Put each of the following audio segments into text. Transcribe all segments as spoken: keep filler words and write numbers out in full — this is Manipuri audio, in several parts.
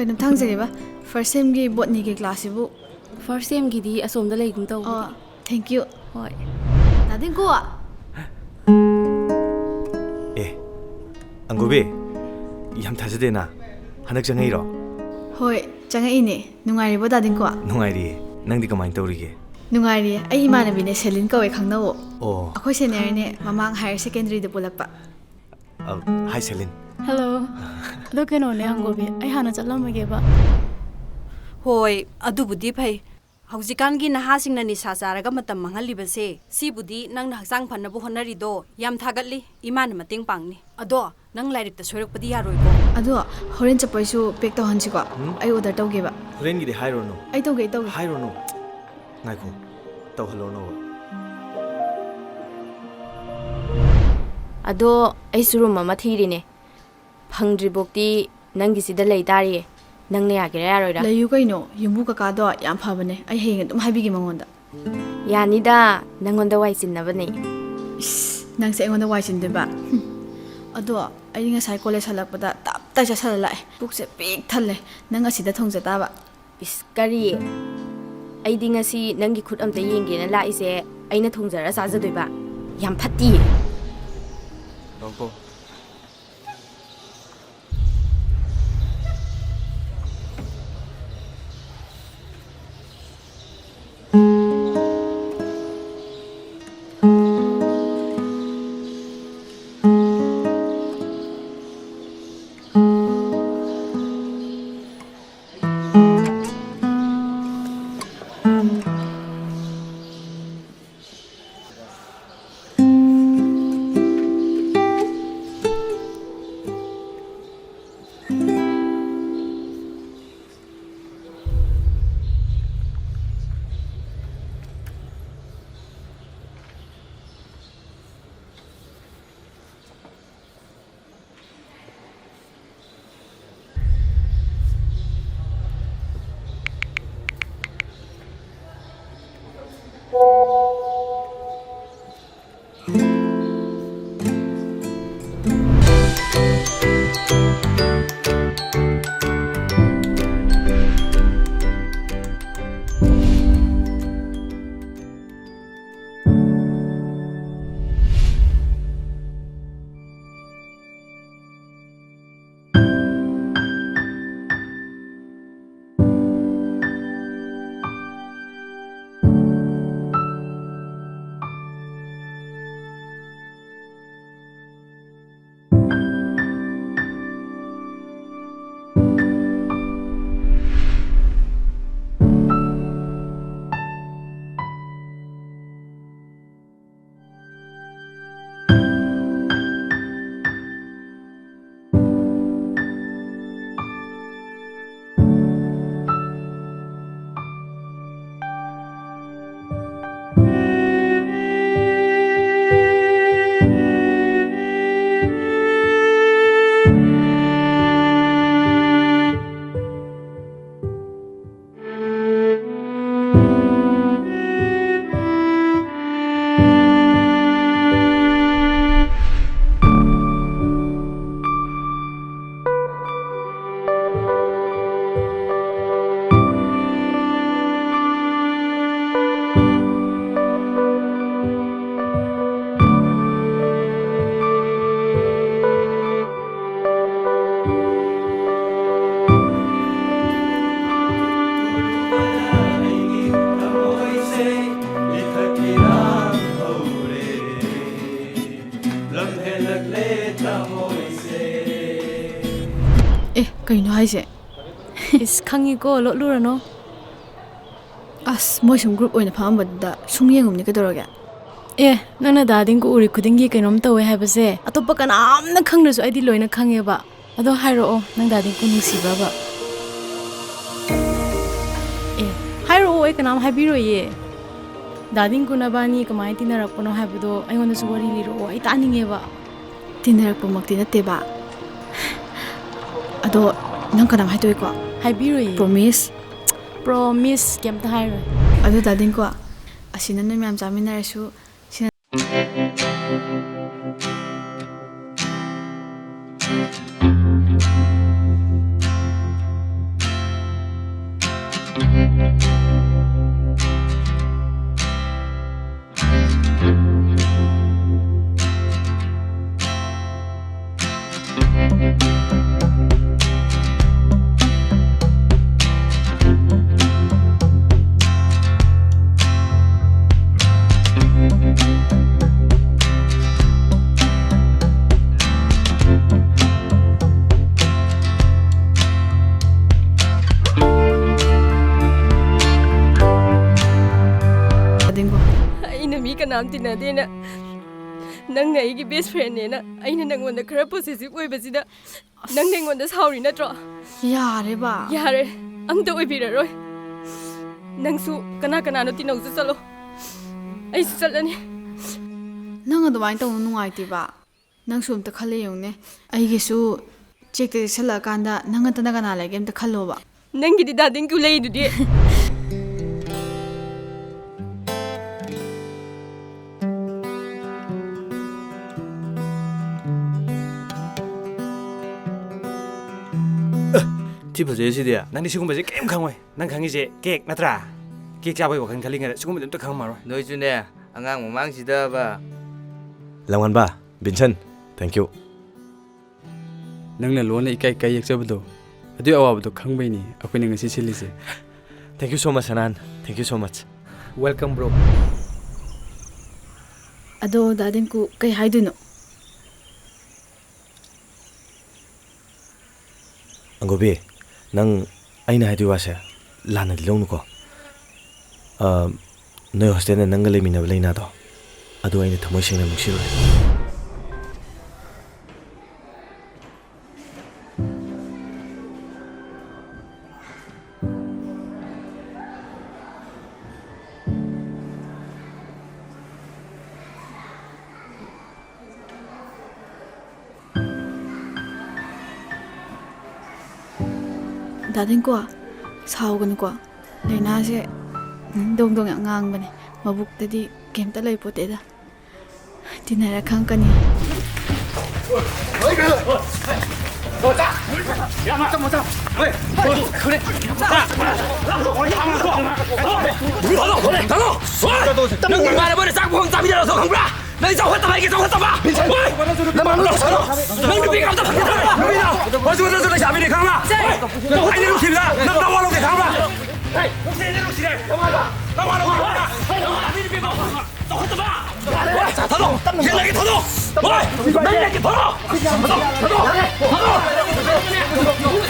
ꯀꯩꯅꯣꯝꯇ ꯍꯪꯖꯒꯦꯕ, first semꯒꯤ botanyꯒꯤ classꯁꯤꯕꯨ? First semꯒꯤꯗꯤ ꯑꯁꯣꯝꯗ ꯂꯩꯒꯨꯝ ꯇꯧꯕꯅꯦ꯫ ꯑꯣ, thank you꯫ ꯍꯣꯏ꯫ ꯗꯥ ꯗꯤꯡꯀꯨ! ꯑꯦ, ꯑꯪꯒꯨꯕꯤ, ꯌꯥꯝ ꯊꯥꯖꯗꯦꯅ꯫ ꯍꯟꯗꯛ ꯆꯪꯉꯛꯏꯔꯣ? ꯍꯣꯏ, ꯆꯪꯉꯛꯏꯅꯦ꯫ ꯅꯨꯡꯉꯥꯏꯔꯤꯕꯣ, ꯗꯥ ꯗꯤꯡꯀꯨ? ꯅꯨꯡꯉꯥꯏꯔꯤꯌꯦ꯫ ꯅꯪꯗꯤ ꯀꯃꯥꯏꯅ ꯇꯧꯔꯤꯒꯦ? ꯅꯨꯡꯉꯥꯏꯔꯤꯌꯦ꯫ ꯑꯩ ꯏꯃꯥꯟꯅꯕꯤꯅꯦ, ꯁꯦꯂꯤꯟ ꯀꯧꯋꯦ, ꯈꯪꯅꯧꯋꯣ꯫ ꯑꯣ꯫ ꯑꯩꯈꯣꯏ seniorꯅꯦ, ꯃꯃꯥꯡ higher secondary ꯗ ꯄꯨꯜꯂꯛꯄ꯫ ꯑ, hi, ꯁꯦꯂꯤꯟ꯫ Hello꯫ ꯑꯗꯣ ꯀꯩꯅꯣꯅꯦ, ꯑꯪꯒꯨꯕꯤ, ꯑꯩ ꯍꯥꯟꯅ ꯆꯠꯂꯝꯃꯒꯦꯕ꯫ ꯍꯣꯏ, ꯑꯗꯨꯕꯨꯗꯤ ꯐꯩ꯫ ꯍꯧꯖꯤꯛꯀꯥꯟꯒꯤ ꯅꯍꯥꯁꯤꯡꯅ ꯅꯤꯁꯥ ꯆꯥꯔꯒ ꯃꯇꯝ ꯃꯥꯡꯍꯜꯂꯤꯕꯁꯦ, ꯁꯤꯕꯨꯗꯤ ꯅꯪꯅ ꯍꯛꯆꯥꯡ ꯐꯅꯕ ꯍꯣꯠꯅꯔꯤꯗꯣ ꯌꯥꯝ ꯊꯥꯒꯠꯂꯤ꯫ ꯏꯃꯥꯅ ꯃꯇꯦꯡ ꯄꯥꯡꯅꯤ꯫ ꯑꯗꯣ ꯅꯪ ꯂꯥꯏꯔꯤꯛꯇ ꯁꯣꯏꯔꯛꯄꯗꯤ ꯌꯥꯔꯣꯏꯀꯣ꯫ ꯑꯗꯣ ꯍꯣꯔꯦꯟ ꯆꯠꯄꯩꯁꯨ pack ꯇꯧꯍꯟꯁꯤꯀꯣ? ꯎꯝ? ꯑꯩ order ꯇꯧꯒꯦꯕ꯫ ꯍꯣꯔꯦꯟꯒꯤꯗꯤ ꯍꯥꯏꯔꯨꯔꯅꯨ꯫ ꯑꯩ ꯇꯧꯒꯦ, ꯑꯩ ꯇꯧꯒꯦ꯫ ꯍꯥꯏꯔꯨꯔꯅꯨ꯫ ꯉꯥꯏꯈꯣ, ꯇꯧꯍꯜꯂꯨꯔꯅꯨꯕ꯫ ꯑꯗꯣ ꯑꯩꯁꯨ room ꯑꯃ ꯊꯤꯔꯤꯅꯦ꯫ ꯐꯪꯗ꯭ꯔꯤꯕꯣꯛꯇꯤ ꯅꯪꯒꯤꯁꯤꯗ ꯂꯩ ꯇꯥꯔꯤꯌꯦ꯫ ꯅꯪꯅ ꯌꯥꯒꯦꯔꯥ ꯌꯥꯔꯣꯏꯔꯥ? ꯂꯩꯌꯨ ꯀꯩꯅꯣ, ꯌꯨꯝꯕꯨ ꯀꯀꯥꯗꯣ ꯌꯥꯝ ꯐꯕꯅꯦ꯫ ꯑꯩ ꯍꯌꯦꯡ ꯑꯗꯨꯝ ꯍꯥꯏꯕꯤꯒꯦ ꯃꯉꯣꯟꯗ꯫ ꯌꯥꯅꯤꯗ, ꯅꯪꯉꯣꯟꯗ ꯋꯥꯏ ꯆꯤꯟꯅꯕꯅꯦ꯫ ꯏꯁ, ꯅꯪꯁꯦ ꯑꯩꯉꯣꯟꯗ ꯋꯥꯏ ꯆꯤꯟꯗꯣꯏꯕ? ꯍꯨꯝ꯫ ꯑꯗꯣ ꯑꯩ ꯉꯁꯥꯏ college ꯍꯜꯂꯛꯄꯗ ꯇꯞ ꯇꯥꯏ ꯆꯥꯁꯜꯂ ꯂꯥꯛꯑꯦ꯫ ꯄꯨꯛꯁꯦ ꯄꯤꯛ ꯊꯜꯂꯦ꯫ ꯅꯪ ꯑꯁꯤꯗ ꯊꯣꯡꯖ ꯇꯥꯕ꯫ ꯏꯁ, ꯀꯔꯤ? ꯑꯩꯗꯤ ꯉꯁꯤ ꯅꯪꯒꯤ ꯈꯨꯠ ꯑꯝꯇ ꯌꯦꯡꯒꯦꯅ ꯂꯥꯛꯏꯁꯦ, ꯑꯩꯅ ꯊꯣꯡꯖꯔ ꯆꯥꯖꯗꯣꯏꯕ? ꯌꯥꯝ ꯐꯠꯇꯤꯌꯦ꯫ ꯂꯥꯛꯑꯣꯀꯣ꯫ ꯀꯩꯅꯣ ꯍꯥꯏꯁꯦ? ꯏꯁ, ꯈꯪꯉꯤꯀꯣ, ꯂꯣꯠꯂꯨꯔꯅꯣ꯫ ꯑꯁ, ꯃꯣꯏ ꯁꯨꯝ group ꯑꯣꯏꯅ ꯐꯝꯃꯝꯕꯗꯨꯗ ꯁꯨꯝ ꯌꯦꯡꯉꯨꯕꯅꯤ, ꯀꯩꯗꯧꯔꯒꯦ? ꯑꯦ, ꯅꯪꯅ ꯗꯥ ꯗꯤꯡꯀꯨ ꯎꯔꯤ ꯈꯨꯗꯤꯡꯒꯤ ꯀꯩꯅꯣꯝ ꯇꯧꯋꯦ ꯍꯥꯏꯕꯁꯦ ꯑꯇꯣꯞꯄ ꯀꯅꯥꯝꯅ ꯈꯪꯗ꯭ꯔꯁꯨ ꯑꯩꯗꯤ ꯂꯣꯏꯅ ꯈꯪꯉꯦꯕ꯫ ꯑꯗꯣ ꯍꯥꯏꯔꯛꯑꯣ, ꯅꯪ ꯗꯥ ꯗꯤꯡꯀꯨ ꯅꯨꯡꯁꯤꯕ꯭ꯔꯕ? ꯑꯦ, ꯍꯥꯏꯔꯛꯑꯣ, ꯑꯩ ꯀꯅꯥꯝ ꯍꯥꯏꯕꯤꯔꯣꯏꯌꯦ꯫ ꯗꯥ ꯗꯤꯡꯀꯨ ꯅꯕꯥꯅꯤ ꯀꯃꯥꯏꯅ ꯇꯤꯟꯅꯔꯛꯄꯅꯣ ꯍꯥꯏꯕꯗꯣ ꯑꯩꯉꯣꯟꯗꯁꯨ ꯋꯥꯔꯤ ꯂꯤꯔꯛꯑꯣ, ꯑꯩ ꯇꯥꯅꯤꯡꯉꯦꯕ꯫ ꯇꯤꯟꯅꯔꯛꯄꯃꯛꯇꯤ ꯅꯠꯇꯦꯕ꯫ ꯑꯗꯣ ꯅꯪ ꯀꯅꯥꯝ ꯍꯥꯏꯗꯣꯛꯏꯀꯣ? ꯍꯥꯏꯕꯤꯔꯣꯏꯌꯦ꯫ Promise? Promise, ꯀꯩꯝꯇ ꯍꯥꯏꯔꯣꯏ꯫ ꯑꯗꯨ ꯗꯥ ꯗꯤꯡꯀꯨ, ꯑꯁꯤꯅ ꯅꯣꯏ ꯃꯌꯥꯝ ꯆꯥꯃꯤꯟꯅꯔꯁꯨ, ꯁꯤꯅ ꯑꯗꯤꯡꯒꯣ꯫ ꯑꯩꯅ ꯃꯤ ꯀꯅꯥꯝ ꯇꯤꯟꯅꯗꯦꯅ, ꯅꯪꯅ ꯑꯩꯒꯤ best friendꯅꯦꯅ ꯑꯩꯅ ꯅꯪꯉꯣꯟꯗ ꯈꯔ possessive ꯑꯣꯏꯕꯁꯤꯗ ꯅꯪ ꯑꯩꯉꯣꯟꯗ ꯁꯥꯎꯔꯤ ꯅꯠꯇ꯭ꯔꯣ? ꯌꯥꯔꯦꯕ꯫ ꯌꯥꯔꯦ, ꯑꯝꯇ ꯑꯣꯏꯕꯤꯔꯔꯣꯏ꯫ ꯅꯪꯁꯨ ꯀꯅꯥ ꯀꯅꯥꯅꯣ ꯇꯤꯟꯅꯧꯁꯨ ꯆꯠꯂꯣ, ꯑꯩꯁꯨ ꯆꯠꯂꯅꯤ꯫ ꯅꯪ ꯑꯗꯨꯃꯥꯏꯅ ꯇꯧꯅꯨ, ꯅꯨꯡꯉꯥꯏꯇꯦꯕ꯫ ꯅꯪꯁꯨ ꯑꯝꯇ ꯈꯜꯂ ꯌꯦꯡꯉꯨꯅꯦ, ꯑꯩꯒꯤꯁꯨ ꯆꯦꯛꯇ ꯆꯦꯛꯁꯤꯜꯂꯛꯑꯀꯥꯟꯗ ꯅꯪ ꯅꯠꯇꯅ ꯀꯅꯥ ꯂꯩꯒꯦ ꯑꯝꯇ ꯈꯜꯂꯣꯕ꯫ ꯅꯪꯒꯤꯗꯤ ꯗꯥ ꯗꯤꯡꯀꯨ ꯂꯩꯗꯨꯗꯤ꯫ ꯊꯤ ꯐꯖꯩ ꯁꯤꯗꯤ꯫ ꯅꯪꯗꯤ ꯁꯤꯒꯨꯝꯕꯁꯦ ꯀꯩꯝ ꯈꯪꯉꯣꯏ꯫ ꯅꯪ ꯈꯪꯉꯤꯁꯦ cake ꯅꯠꯇ꯭ꯔꯥ? Cake ꯆꯥꯕꯒꯤ ꯋꯥꯈꯜ ꯈꯜꯂꯤꯉꯩꯗ ꯁꯤꯒꯨꯝꯕꯗꯤ ꯑꯝꯇ ꯈꯪꯉꯝꯃꯔꯣꯏ꯫ ꯅꯣꯏꯁꯨꯅꯦ, ꯑꯉꯥꯡ ꯃꯃꯥꯡꯁꯤꯗꯕ꯫ ꯂꯥꯡꯕꯟꯕ, ꯕꯤꯟꯁꯟ, thank you꯫ ꯅꯪꯅ ꯂꯣꯟꯅ ꯏꯀꯥꯏ ꯏꯀꯥꯏ ꯌꯦꯛꯆꯕꯗꯣ, ꯑꯗꯨꯒꯤ ꯑꯋꯥꯕꯗꯣ ꯈꯪꯕꯩꯅꯤ ꯑꯩꯈꯣꯏꯅ ꯉꯁꯤ ꯁꯤꯜꯂꯤꯁꯦ꯫ Thank you so much, Sanahan. Thank you so much꯫ Welcome, bro꯫ ꯑꯗꯣ ꯗꯥ ꯗꯤꯡꯀꯨ, ꯀꯩ ꯍꯥꯏꯗꯣꯏꯅꯣ? ꯒꯣꯕꯤ, ꯅꯪ ꯑꯩꯅ ꯍꯥꯏꯗꯣꯏ ꯋꯥꯁꯦ ꯂꯥꯟꯅꯗꯤ ꯂꯧꯅꯨꯀꯣ꯫ ꯑ, ꯅꯣꯏ ꯍꯣꯁꯇꯦꯜꯗ ꯅꯪꯒ ꯂꯩꯃꯤꯟꯅꯕ ꯂꯩꯅꯥꯗꯣ, ꯑꯗꯨ ꯑꯩꯅ ꯊꯃꯣꯏ ꯁꯦꯡꯅ ꯅꯨꯡꯁꯤꯔꯨꯔꯦ꯫ ꯗꯥ ꯗꯤꯡꯀꯣ, ꯁꯥꯎꯒꯅꯨꯀꯣ꯫ ꯂꯩꯅꯥꯁꯦ, ꯎꯝ, ꯗꯣꯡ ꯗꯣꯡ ꯌꯥꯝ ꯉꯥꯡꯕꯅꯦ꯫ ꯃꯕꯨꯛꯇꯗꯤ ꯀꯩꯝꯇ ꯂꯩꯄꯣꯠꯇꯦꯗ꯫ ꯇꯤꯟꯅꯔ ꯈꯪꯉꯛꯀꯅꯤ꯫ ꯅꯪ ꯏꯃꯥꯟꯅꯕꯅ ꯆꯥꯛ ꯄꯨꯡ ꯆꯥꯕꯤꯗꯔꯁꯨ ꯈꯪꯕ꯭ꯔꯥ? ꯅꯪ ꯆꯥꯎꯈꯠꯇꯕ ꯍꯥꯏꯒꯦ, ꯆꯥꯎꯈꯠꯇꯕ! ꯍꯣꯏ! ꯅꯃꯥꯡꯗ ꯂꯥꯛꯁꯜꯂꯣ! ꯅꯪ ꯅꯨꯄꯤ ꯑꯝꯇ ꯐꯪꯒꯗ꯭ꯔꯥ? ꯅꯨꯄꯤꯅ! ꯃꯆꯨ ꯃꯆꯨ ꯂꯩꯁꯥꯕꯤꯅꯤ ꯈꯪꯕ꯭ꯔꯥ? ꯍꯣꯏ! ꯑꯩꯅ ꯅꯨꯡꯁꯤꯕꯗ ꯅꯪ ꯅꯋꯥ ꯂꯧꯗꯦ ꯈꯪꯕ꯭ꯔꯥ? ꯍꯣꯏ! ꯅꯨꯡꯁꯤꯔꯦ, ꯅꯨꯡꯁꯤꯔꯦ! ꯅꯋꯥ ꯂꯧ! ꯅꯋꯥ ꯂꯧ! ꯅꯨꯄꯤ ꯅꯨꯄꯤ ꯆꯥꯎꯈꯠꯇꯕ! ꯊꯥꯗꯣꯛ! ꯌꯦꯡꯂꯒꯦ, ꯊꯥꯗꯣꯛ! ꯍꯣꯏ! ꯅꯪ ꯌꯦꯡꯒꯦ, ꯊꯥꯗꯣꯛ! ꯊꯥꯗꯣꯛ! ꯊꯥꯗꯣꯛ! ꯊꯥꯗꯣꯛ!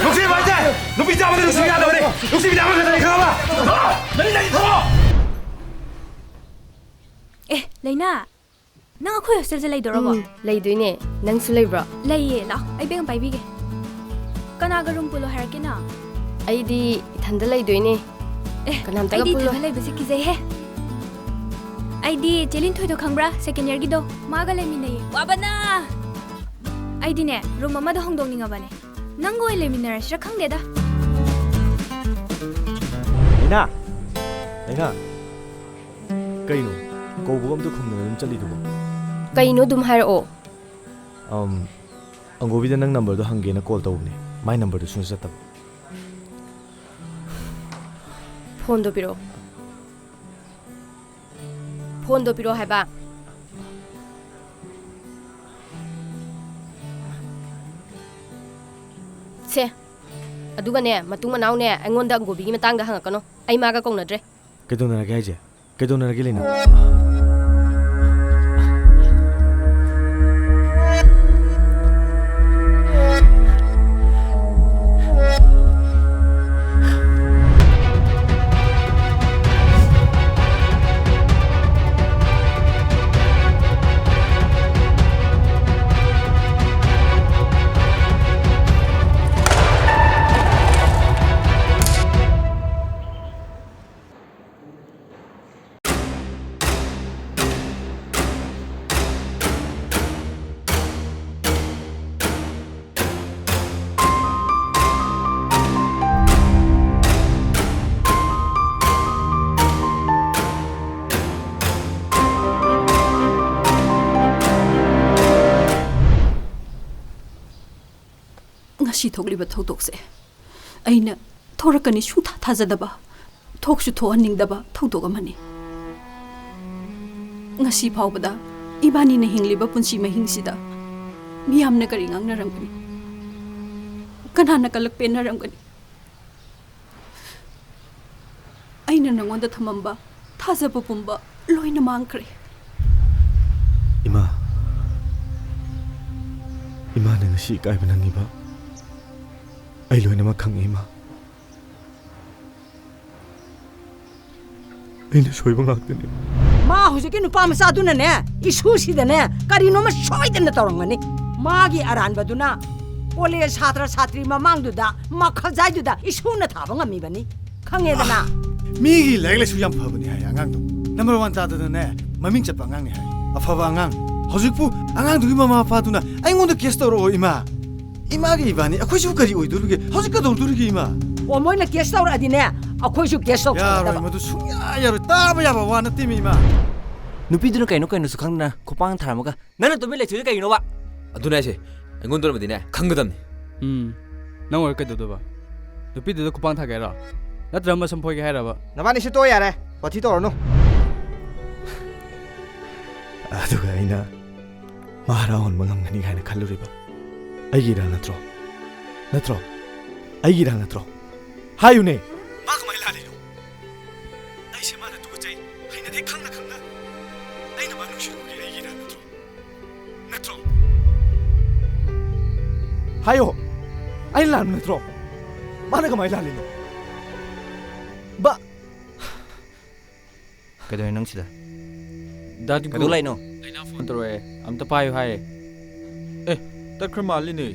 ꯅꯨꯡꯁꯤꯕ ꯍꯥꯏꯁꯦ ꯅꯨꯄꯤ ꯆꯥꯕꯗ ꯅꯨꯡꯁꯤꯕ ꯌꯥꯗꯕꯅꯤ! ꯅꯨꯡꯁꯤꯕꯗꯤ ꯑꯃꯈꯛꯇꯅꯤ ꯈꯪꯉꯕ? ꯅꯪ ꯌꯦꯡꯒꯦ, ꯊꯥꯗꯣꯛ! ꯑꯦ, ꯂꯩꯅꯥ, ꯅꯪ ꯑꯩꯈꯣꯏ ꯍꯣꯁꯇꯦꯜꯗ ꯂꯩꯗꯣꯔꯕꯣ? ꯎꯝ, ꯂꯩꯗꯣꯏꯅꯦ꯫ ꯅꯪꯁꯨ ꯂꯩꯕ꯭ꯔꯣ? ꯂꯩꯌꯦ, ꯂꯥꯛꯑꯣ, ꯑꯩ ꯕꯦꯒ ꯑꯃ ꯄꯥꯏꯕꯤꯒꯦ꯫ ꯀꯅꯥꯒ ꯔꯨꯝ ꯄꯨꯜꯂꯣ ꯍꯥꯏꯔꯛꯀꯦ ꯅꯪ? ꯑꯩꯗꯤ ꯏꯊꯟꯗ ꯂꯩꯗꯣꯏꯅꯦ꯫ ꯑꯦ, ꯀꯅꯥꯝꯇꯒ ꯑꯩꯗꯤ ꯄꯨꯜꯂꯣꯏ꯫ ꯏꯊꯟꯗ ꯂꯩꯕꯁꯦ ꯀꯤꯖꯩꯍꯦ꯫ ꯑꯩꯗꯤ ꯆꯦ ꯂꯤꯟꯊꯣꯏꯗꯣ ꯈꯪꯕ꯭ꯔꯥ? ꯁꯦꯀꯦꯟ ꯌꯔꯒꯤꯗꯣ, ꯃꯥꯒ ꯂꯩꯃꯤꯟꯅꯩꯌꯦ꯫ ꯋꯥꯕꯅ! ꯑꯩꯗꯤꯅꯦ, ꯔꯨꯝ ꯑꯃꯗ ꯍꯣꯡꯗꯣꯛꯅꯤꯡꯉꯕꯅꯦ꯫ ꯅꯪꯒ ꯑꯣꯏꯅ ꯂꯩꯃꯤꯟꯅꯔꯁꯤꯔꯥ ꯈꯪꯗꯦꯗ꯫ ꯂꯩꯅꯥ! ꯂꯩꯅꯥ! ꯀꯩꯅꯣ? ꯀꯧꯕꯒ ꯑꯝꯇ ꯈꯨꯝꯗꯅ ꯑꯗꯨꯝ ꯆꯠꯂꯤꯗꯨꯕꯣ? ꯀꯩꯅꯣ ꯑꯗꯨꯝ ꯍꯥꯏꯔꯛꯑꯣ꯫ ꯑꯝ, ꯑꯪꯒꯣꯕꯤꯗ ꯅꯪ ꯅꯝꯕꯔꯗꯣ ꯍꯪꯒꯦꯅ ꯀꯣꯜ ꯇꯧꯕꯅꯦ꯫ ꯃꯥꯏ ꯅꯝꯕꯔꯗꯨ ꯁꯨꯡꯆꯠ ꯆꯠꯇꯕ꯫ ꯐꯣꯟꯗꯣ ꯄꯤꯔꯛꯑꯣ꯫ ꯐꯣꯟꯗꯣ ꯄꯤꯔꯛꯑꯣ ꯍꯥꯏꯕ꯫ ꯁꯦ, ꯑꯗꯨꯒꯅꯦ, ꯃꯇꯨꯡ ꯃꯅꯥꯎꯅꯦ, ꯑꯩꯉꯣꯟꯗ ꯑꯪꯒꯣꯕꯤꯒꯤ ꯃꯇꯥꯡꯗ ꯍꯪꯉꯛꯀꯅꯣ꯫ ꯑꯩ ꯃꯥꯒ ꯀꯧꯅꯗ꯭ꯔꯦ꯫ ꯀꯩꯗꯧꯅꯔꯒꯦ ꯍꯥꯏꯁꯦ? ꯀꯩꯗꯧꯅꯔꯒꯦ, ꯂꯩꯅꯥ? ꯉꯁꯤ ꯊꯣꯛꯂꯤꯕ ꯊꯧꯗꯣꯛꯁꯦ ꯑꯩꯅ ꯊꯣꯔꯛꯀꯅꯤ ꯁꯨꯡꯊꯥ ꯊꯥꯖꯗꯕ, ꯊꯣꯛꯁꯨ ꯊꯣꯛꯍꯟꯅꯤꯡꯗꯕ ꯊꯧꯗꯣꯛ ꯑꯃꯅꯤ꯫ ꯉꯁꯤ ꯐꯥꯎꯕꯗ ꯏꯕꯥꯅꯤꯅ ꯍꯤꯡꯂꯤꯕ ꯄꯨꯟꯁꯤ ꯃꯍꯤꯡꯁꯤꯗ ꯃꯤꯌꯥꯝꯅ ꯀꯔꯤ ꯉꯥꯡꯅꯔꯝꯒꯅꯤ? ꯀꯅꯥꯅ ꯀꯂꯛ ꯄꯦꯟꯅꯔꯝꯒꯅꯤ? ꯑꯩꯅ ꯅꯉꯣꯟꯗ ꯊꯝꯃꯝꯕ ꯊꯥꯖꯕ ꯄꯨꯝꯕ ꯂꯣꯏꯅ ꯃꯥꯡꯈ꯭ꯔꯦ꯫ ꯏꯃꯥ, ꯏꯃꯥꯅ ꯉꯁꯤ ꯏꯀꯥꯏꯕ ꯅꯪꯉꯤꯕ ꯑꯩ ꯂꯣꯏꯅꯃꯛ ꯈꯪꯉꯤ, ꯏꯃꯥ꯫ ꯑꯩꯅ ꯁꯣꯏꯕ ꯉꯥꯛꯇꯅꯤ꯫ ꯃꯥ ꯍꯧꯖꯤꯛꯀꯤ ꯅꯨꯄꯥ ꯃꯆꯥꯗꯨꯅꯅꯦ, ꯏꯁꯨꯁꯤꯗꯅꯦ ꯀꯔꯤꯅꯣꯃ ꯁꯣꯏꯗꯅ ꯇꯧꯔꯝꯒꯅꯤ꯫ ꯃꯥꯒꯤ ꯑꯔꯥꯟꯕꯗꯨꯅ ꯀꯣꯂꯦꯖ ꯁꯥꯇ꯭ꯔ ꯁꯥꯇ꯭ꯔꯤ ꯃꯃꯥꯡꯗꯨꯗ ꯃꯈꯜꯖꯥꯏꯗꯨꯗ ꯏꯁꯨꯅ ꯊꯥꯕ ꯉꯝꯃꯤꯕꯅꯤ, ꯈꯪꯉꯦꯗꯅ꯫ ꯃꯤꯒꯤ ꯂꯥꯏꯔꯤꯛ ꯂꯥꯏꯁꯨ ꯌꯥꯝ ꯐꯕꯅꯤ ꯍꯥꯏ ꯑꯉꯥꯡꯗꯣ꯫ ꯅꯝꯕꯔ ꯋꯥꯟ ꯇꯥꯗꯅꯅꯦ, ꯃꯃꯤꯡ ꯆꯠꯄ ꯑꯉꯥꯡꯅꯤ ꯍꯥꯏ꯫ ꯑꯐꯕ ꯑꯉꯥꯡ꯫ ꯍꯧꯖꯤꯛꯄꯨ ꯑꯉꯥꯡꯗꯨꯒꯤ ꯃꯃꯥ ꯃꯄꯥꯗꯨꯅ ꯑꯩꯉꯣꯟꯗ ꯀꯦꯁ ꯇꯧꯔꯛꯑꯣ, ꯏꯃꯥ꯫ ꯏꯃꯥꯒ ꯏꯕꯥꯅꯤ ꯑꯩꯈꯣꯏꯁꯨ ꯀꯔꯤ ꯑꯣꯏꯗꯣꯔꯤꯒꯦ? ꯍꯧꯖꯤꯛ ꯀꯩꯗꯧꯗꯣꯔꯤꯒꯦ, ꯏꯃꯥ? ꯑꯣ, ꯃꯣꯏꯅ ꯀꯦꯁ ꯇꯧꯔꯛꯑꯗꯤꯅꯦ, ꯑꯩꯈꯣꯏꯁꯨ ꯀꯦꯁ ꯌꯥꯔꯣꯏ, ꯇꯧꯁꯜꯂꯛꯀꯗꯕ꯫ ꯃꯗꯨ ꯁꯨꯡꯌꯥ ꯌꯥꯔꯣꯏ꯫ ꯇꯥꯕ ꯌꯥꯕ ꯋꯥ ꯅꯠꯇꯦꯃꯤ, ꯏꯃꯥ꯫ ꯅꯨꯄꯤꯗꯨꯅ ꯀꯩꯅꯣ ꯀꯩꯅꯣꯁꯨ ꯈꯪꯗꯅ ꯈꯨꯄꯥꯡ ꯊꯥꯔꯝꯃꯒ ꯅꯪꯅ ꯇꯨꯃꯤꯟ ꯂꯩꯊꯣꯛꯏꯗꯣ ꯀꯩꯒꯤꯅꯣꯕ? ꯑꯗꯨꯅꯦ ꯍꯥꯏꯁꯦ, ꯑꯩꯉꯣꯟꯗꯕꯨꯗꯤꯅꯦ ꯈꯪꯒꯗꯕꯅꯤ꯫ ꯎꯝ, ꯅꯪ ꯑꯣꯏꯔ ꯀꯩꯗꯧꯗꯣꯏꯕ? ꯅꯨꯄꯤꯗꯨꯗ ꯈꯨꯄꯥꯡ ꯊꯥꯒꯦ ꯍꯥꯏꯔꯣ? ꯅꯠꯇ꯭ꯔꯒ ꯃꯁꯝ ꯐꯣꯏꯒꯦ ꯍꯥꯏꯔꯕ? ꯅꯕꯥꯅꯤꯁꯤ ꯇꯣꯛꯑꯣ ꯌꯥꯔꯦ, ꯋꯥꯊꯤ ꯇꯧꯔꯅꯨ꯫ ꯑꯗꯨꯒ ꯑꯩꯅ ꯃꯥ ꯍꯔꯥꯎꯍꯟꯕ ꯉꯝꯒꯅꯤ ꯍꯥꯏꯅ ꯈꯜꯂꯨꯔꯤꯕ ꯑꯩꯒꯤ ꯏꯔꯥꯜ ꯅꯠꯇ꯭ꯔꯣ? ꯅꯠꯇ꯭ꯔꯣ? ꯑꯩꯒꯤ ꯏꯔꯥꯜ ꯅꯠꯇ꯭ꯔꯣ? ꯍꯥꯏꯌꯨꯅꯦ꯫ ꯃꯥ ꯀꯃꯥꯏꯅ ꯂꯥꯜꯂꯤꯅꯣ? ꯑꯩꯁꯦ ꯃꯥꯅ ꯇꯨꯀꯠꯆꯩ, ꯍꯩꯅꯗꯦ ꯈꯪꯅ ꯈꯪꯅ ꯑꯩꯅ ꯃꯥ ꯅꯨꯡꯁꯤꯔꯨꯕꯒꯤ ꯑꯩꯒꯤ ꯏꯔꯥꯜ ꯅꯠꯇ꯭ꯔꯣ? ꯅꯠꯇ꯭ꯔꯣ? ꯍꯥꯏꯌꯣ꯫ ꯑꯩꯅ ꯂꯥꯟꯕ ꯅꯠꯇ꯭ꯔꯣ? ꯃꯥꯅ ꯀꯃꯥꯏꯅ ꯂꯥꯜꯂꯤꯅꯣ? ꯕꯥ ꯀꯩꯗꯧꯔꯤꯅꯣ ꯅꯪ ꯁꯤꯗ? ꯗꯥ ꯇꯤꯡꯀꯨ꯫ ꯀꯩꯗꯧ ꯂꯥꯛꯏꯅꯣ? ꯐꯣꯟ ꯇꯧꯔꯛꯑꯦ, ꯑꯝꯇ ꯄꯥꯏꯌꯨ ꯍꯥꯏꯌꯦ꯫ ꯑꯦ, ꯇꯠꯈ꯭ꯔ ꯃꯥꯜꯂꯤꯅꯦ꯫